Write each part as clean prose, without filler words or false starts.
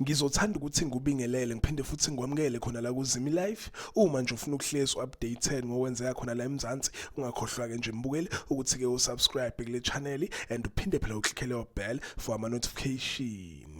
Ngizothanda ukuthi ngikubingelele ngiphinde futhi ngikwamukele khona la kuZimi Life. Uma nje ufuna ukuhlezi updated ngokwenzeka khona la eMzansi, ungakhohlwa ke nje mbukeli ukuthi ke usubscribe kule channel and uphinde phela uklikhele leyo bell for ama notification.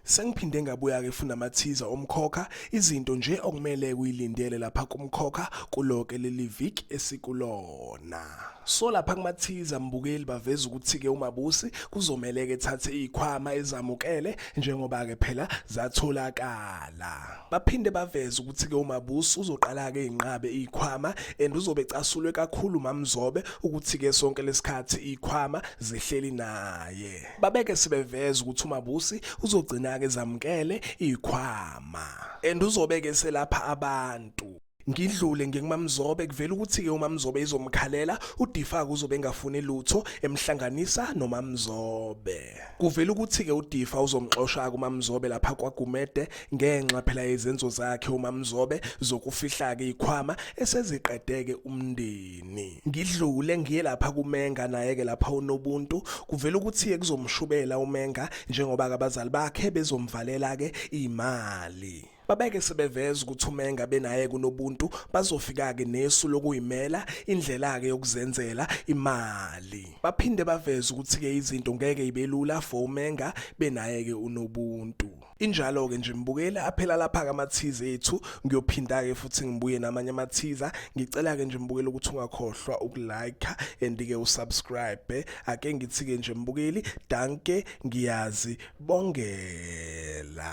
Sengiphinde ngabuya ke funa amathiza omkhokha izinto nje okumele kuyilindele lapha kumkhokha kuloke leli viki esikulona. So lapha kumathiza mbukeli baveza ukuthi-ke uMabusi kuzomele-ke ethathe iy'khwama ezamukele njengoba-ke phela zatholakala. Baphinde baveze ukuthi-ke uMabusi uzoqala-ke inqabe iy'khwama and uzobe ecasulwe kakhulu uMaMzobe ukuthi-ke sonke lesikhathi iy'khwama zihleli naye. Babeke sebeveza ukuthi uMabusi uzogcina-ke zamukele iy'khwama and uzobe-ke eselapha abantu. Ngidlule ngiye kuMaMzobe kuvela ukuthi-ke uMaMzobe izomkhalela uDifa-ke uzobe engafuni lutho emhlanganisa noMaMzobe. Kuvela ukuthi-ke uDifa uzomxosha-ke uMaMzobe lapha kwaGumede ngenxa phela yezenzo zakhe uMaMzobe zokufihla-ke ikhwama eseziqedeke umndeni. Ngidlule ngiye lapha kuMenga naye-ke lapha uNobuntu kuvela ukuthi-ke kuzomshubela uMenga njengoba-ke abazali bakhe bezomvalela-ke imali. Babeke sebeveza ukuthi uMenga benaye kuNobuntu bazofika-ke nesu lokuyimela indlela-ke yokuzenzela imali. Baphinde baveza ukuthi-ke izinto ngeke ibelula for uMenga benaye-ke uNobuntu. Injalo-ke nje mbukeli aphela lapha-ke amathiza ethu ngiyophinda-ke futhi ngibuye namanye amathiza ngicela-ke nje mbukeli ukuthi ungakhohlwa ukulike and-ke usubscribe ake ngithi-ke nje mbukeli danke ngiyazi bongela.